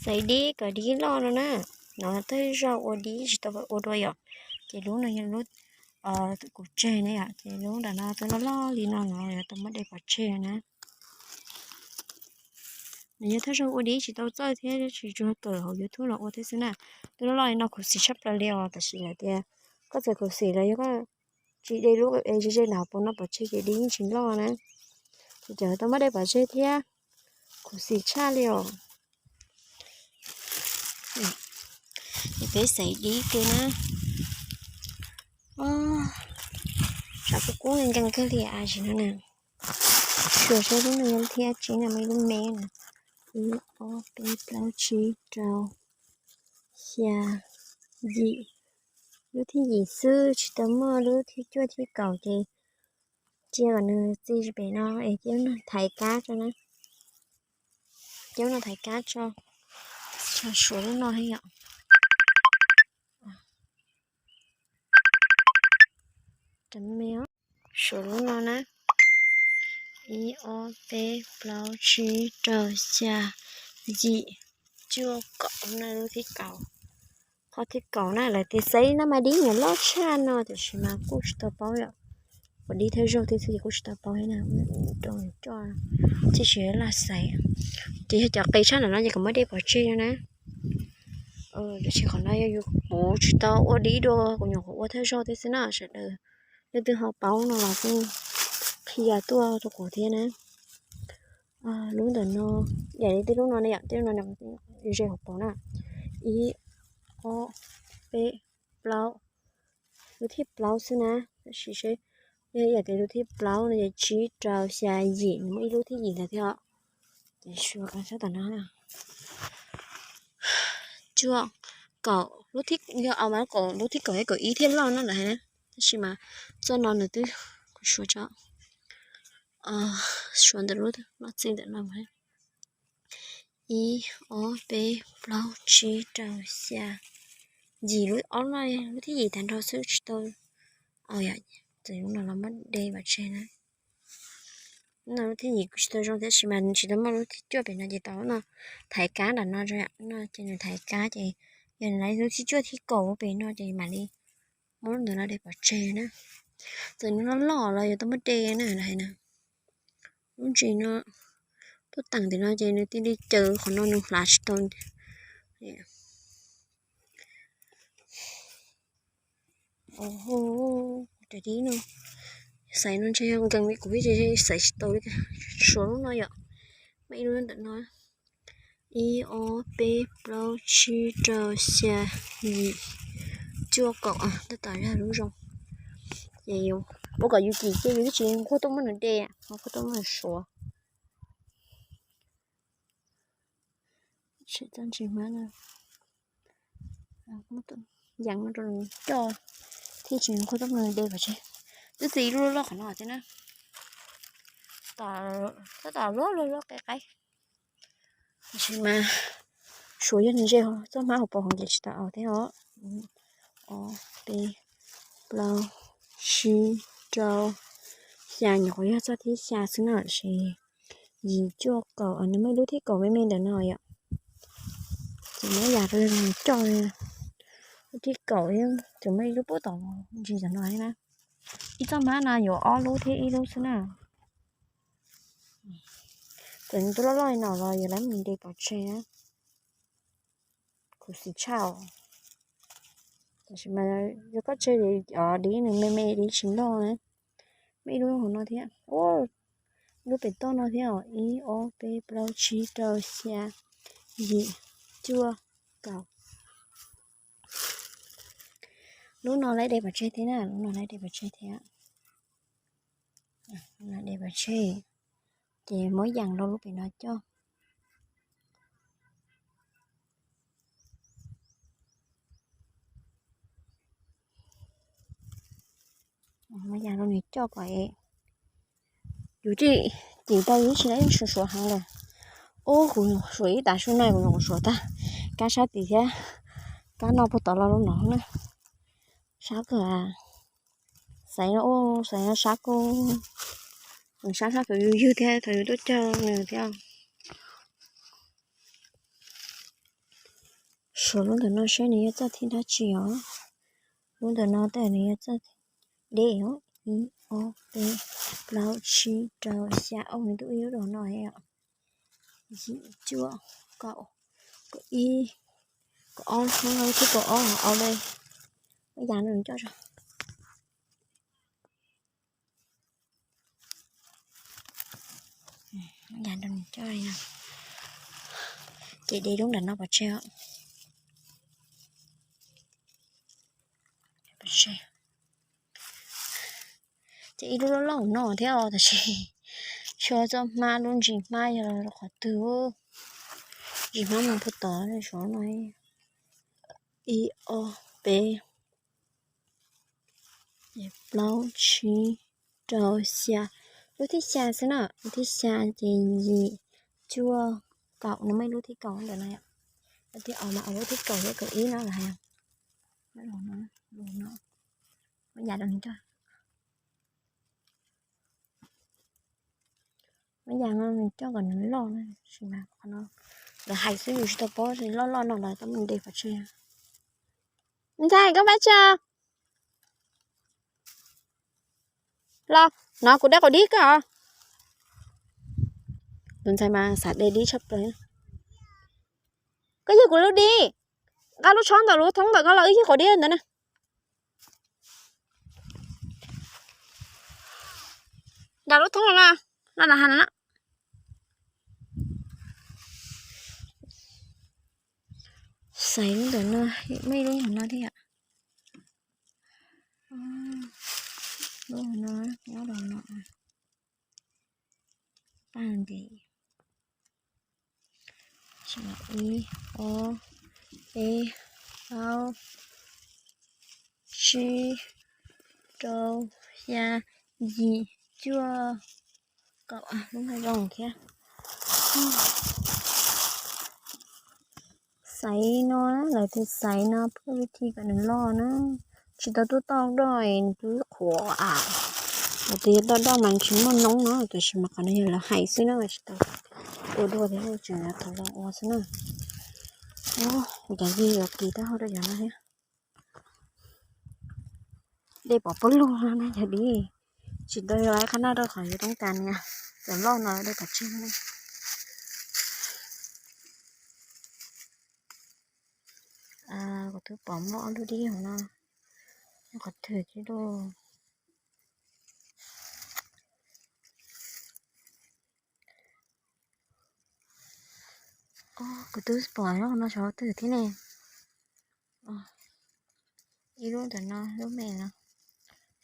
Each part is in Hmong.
Xaiv dib kom dib loj no na. No thawj zaug ua dib tsis tau ua dua yom. Ces lub no yog lub kuv tseg na yom, ces lub nram no twb loj loj li no no yuav tau muab de pov tseg na. Nws yog thawj zaug ua dib tsis tau txawj thiab tsis tshua kawm hauv YouTube los ua thiab xwb na. Twb loj loj li no khuv xim tshaj plaws li os, tab sis lawv tias koj txawm khuv xim los yog koj tsis de lub ze ze nram hauv paus no pov tseg ces dib yeej tsis loj na. Ces tau muab de pov tseg thiab, khuv xim tshaj li os. Peb xaiv dib kiag na. Tshav kub kub nkees kawg li as sim no na. Xyuas saib lub no yog lub thib dab tsi na, muaj ib lub me na. Ib ob peb plaub tsib rau xya yim. Lub thib yim xwb tsis tau muaj lub thib cuaj thib kaum ces cia kom nws txi pem no es cia lub no thaiv kab tso na. Cia lub no thaiv kab tso. Suav lub no thiab yom. Suav lub no na. Ib ob peb plaub tsib rau xya yim cuaj kaum na, lub thib kaum. Qhov thib kaum na lawv tias xaiv no mas dib nws loj tshaj no tiam sis mas kuj tsis tau paub yom. Ua dib thawj zaug thiab xwb ces kuj tsis tau paub thiab na, rau coj thiaj tsis laj xaiv. Ces yog cov qis tshaj ntawm no ces kom muab de pov tseg no na. Tiam sis qhov no yog yus kuv tsis tau ua dib dua, kuv nyuam qhuav ua thawj zaug thiab xwb na sawv daws. Leej twg ho paub no los kuj qhia tuaj rau kuv thiab na. Lub ntawm no, yam li tej lub no ne yom, tej lub no ze hauv paus na. Ib ob peb plaub, lub thib plaub xwb na. Tab sis seb, yog yam tias lub thib plaub no ces tsib rau xya yim, nws muaj ib lub thib yim ntawd thiab os. Ces suav sab tom no, cuaj kaum, lub thib, yog mas kaum, lub thib kaum thiab kaum ib thiaj loj no lawm hais na. Tab sis mas txoj no nws twb, kuv suav tso, suav ntawm lub loj txij ntawm no. Ib ob peb plaub tsib rau xya yim, lub ob no, lub thib yim tag nrho xwb tsis tau. Txawm lub no los muab de pov tseg na. No lub thib yim kuj tsis tau zoo thiab sis mas tsis tau muaj lub thib cuaj pem no ces tau lub no thaiv kab nram no, no ces nws thaiv kab ces yog nws lub thib cuaj thib kaum pem no ces mam li muab lub ntawm no de pov tseg na. Txawm nws loj loj los yuav tau muab de na hais na. Lub ntsis no tuaj teem ntawm no ces nws thiaj li caws qhov no nws hlav tsis tau. Raws dib no, xaiv no ntshe yog nkees li kuv ib tse xaiv tsis tau li. Suav lub no yom, muaj ib lub ntawm no. Ib ob peb plaub tsib rau xya yim cuaj kaum, tab tom yog lub zoo. Ces ua kom yus cim ces yus twb tsis nquag tuaj muab nws de, nquag tuaj muab nws suav. Tsis txaj ntsis hmab no, yees no rau nws coj thiab tsis nquag tuaj muab nws de pov tseg. Twb txi ib lub loj qhov no thiab na. Tab tom luaj luaj luaj qe qaib. Tab sis mas suav yog nws ze txoj hmab hauv paus hauv ces tsis tau aus thiab os. Ob peb plaub tsib rau xya, nyuam qhuav yog txoj thib xya xwb na, tab sis yim cuaj kaum, nws muaj ib lub thib kaum me me ntawm no yom. Ces muab yam rau nws coj li. Lub thib kaum tseem muaj ib lub pub tom ntsis tom no thiab na. Ib txoj hmab no yuav ob lub thiab ib lub xwb na. Txawm nws twb loj loj li no los yuav lawv mus de pov tseg na. Khuv xim tshaj os. Tab sis mas yog koj tseg dib nws me me dib tsis loj na. Muaj ib lub hauv no thiab. Lub pem toj no thiab os, ib ob peb plaub tsib rau xya yim cuaj kaum. Lub no lawv de pov tseg thiab na, lub no lawv de pov tseg thiab. De pov tseg, ces muab yees rau lub pem no coj. Muab yees rau nws coj kom yus tsis cim tau yus tsis suav suav heev lawm. Ub, kuv suav ib tav su na kuv nyuam qhuav suav tag kab sab tid thiab kab no puag tod los lub no na. Sab kawg, xaiv no, xaiv no sab kawg. Sab sab thaum yus ywg thiab thaum yus tuaj cog nws thiab. Suav lub ntawm no seb nws yuav txawj thim dab tsi os. Lub ntawm no tej nws yuav txawj thim deb os. Ib, ob, peb, plaub, tsib, rau, xya. Au, nws twb ua ib lub rau no os. Yim, cuaj, kaum, kaum ib, kaum ob, lub thib kaum ob, au li. Muab yas rau nws coj tso. Yas rau nws coj li no. Ces de lub nram no pov tseg os. Pov tseg. Ces ib lub loj loj no thiab os, tab sis xyov txoj hmab lub ntsis hmab yog los qhov twg. Ntsis hmab mus puag tod, suav no. Ib, ob, peb, plaub, tsib, rau, xya. Lub thib xya xwb na, lub thib xya ces yim, cuaj, kaum, no muaj ib lub thib kaum ntawm no yom. Lub thib ob mas, lub thib kaum thiab kaum ib no los hais. Muab yas rau nws coj. Muab yas no nws coj kom nws loj na, tab sis mas qhov no lawv hais xwb yus tsis tau paub, loj loj no lawv tau mus de pov tseg. Ntxhais, koj pab tso. Los, no kuv de quav dib koj os. Tus ntxhais mas xav de dib tshaj plaws. Koj yug kuv lub dib. Nqa lub tshob ntawm lub thoob ntawm koj los wb yug quav dib ntawd na. Nram lub thoob no, no na, ha na. Xaiv lub ntawm no, muaj ib lub ntawm no thiab. Lub no, nyob rau no. Paj ntim. Ib, ob, peb, plaub, tsib, rau, xya, yim, cuaj, kaum, lub no zoo thiab. Xaiv no, lawv tias xaiv no pub vib thi kom nws loj na. Tsis tau tuaj toj doj es nws twb qhuav am. Lawv tias toj doj mas tsis muaj noob no, tiam sis mas qhov no yog lawv hais xwb na, tsis tau ua dua thiab, tseem thaum los ua xwb na. Kuv cov yig yuav kis taub hau rau cov no thiab. De pov pawg lug no na yog dib. Tsis tau yog qhab naj rau qhov yuav toob kas na, cov loj no de pov tseg na. Kuv twb pom muaj ob lub dib hauv no, qhov twg thiab lauj. Kuv twb pom lub no xyov twg thiab ne. Ib lub ntawm no, lub me no,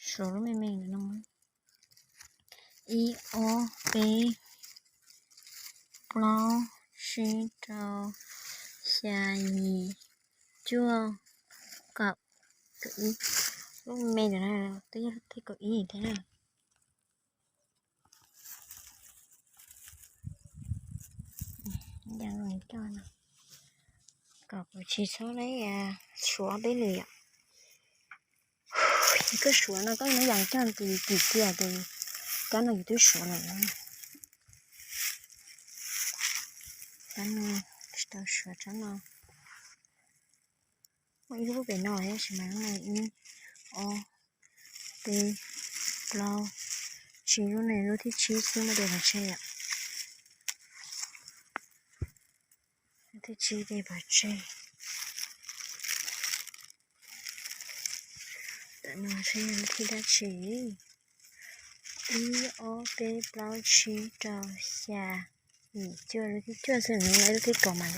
suav lub me me ntawm no. Ib, ob, peb, plaub, tsib, rau, xya, yim, cuaj, kaum, kaum ib. Lub me ntawm no twb yog thib kaum ib thiab na. Kom kuv tsis txhob suav peb li yom. Koj suav no koj muab yas coj tus kim kiag tus kab no yus twb suav lawm. Kab no tsis tau suav tsob no. Muaj ib lub pem no tab sis mas lub no ib, ob, peb, plaub, tsib, lub no lub thib tsib xwb muab de pov tseg yom. Lub thib tsib de pov tseg. Tam no seb yog lub thib dab tsi. Ib, ob, peb, plaub, tsib, rau, xya, yim, cuaj, lub thib cuaj xwb, lub thib kaum mas.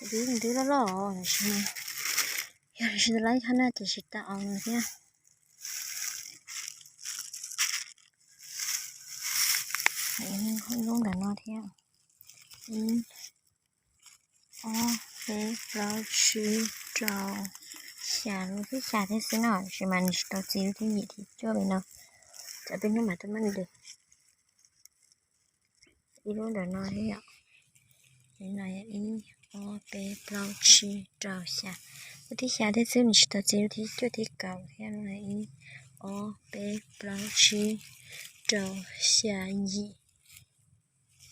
Dib twb loj loj os, tab sis mas yog tsis tau laib qhab naj ces tsis tau thiab. Lub ntawm no thiab. Ib, ob, peb, plaub, tsib, rau, xya, lub thib xya thiab xwb no, tab sis mas nws tsis tau txi lub thib yim thib cuaj li no. Tsam peb hnub mas twb muab nws de. Ib lub ntawm no thiab yom. Ib, ob, peb, plaub, tsib, rau, xya. Lub thib xya thiab xwb, nws tsis tau txi lub thib cuaj thib kaum thiab. Ib, ob, peb, plaub, tsib, rau xya yim,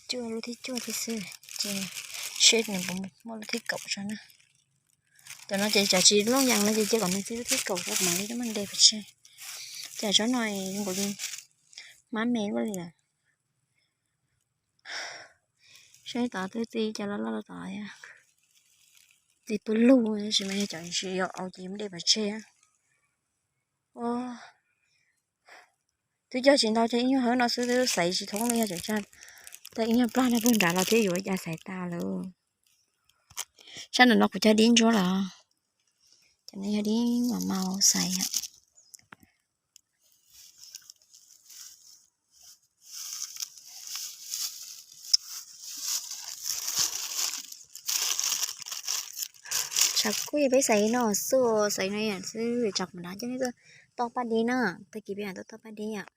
cuaj lub thib cuaj thiab xwb. Ces seb nws puas muaj lub thib kaum tso na. Cov no ces tsam tsis looj yees no ces cia kom nws txij lub thib kaum tso mam li muab ntes pov tseg. Ces tsob no zoo nkaus li hmab me luaj li lawm. Saib tod twb txi cov loj loj tod, txi tuaj lug, tab sis mas yog cov tsis yog au ces muab ntes pov tseg. Twb cog tsis ntau, cog ib nyuag hawm no xwb twb xaiv tsis thoob li, yog tseem cog tau ib nyuag plag no puag nrad los thiab yuav ua cas xaiv tas lawm. Sab nram no kuv cog dib ntsuab los, cov no yog dib mam mau xaiv. Tshav kub peb xaiv no xwb, xaiv no xwb, tsam kuv nrad coj nej tuaj toj paj dib na, tag kis peb mam tuaj toj paj dib.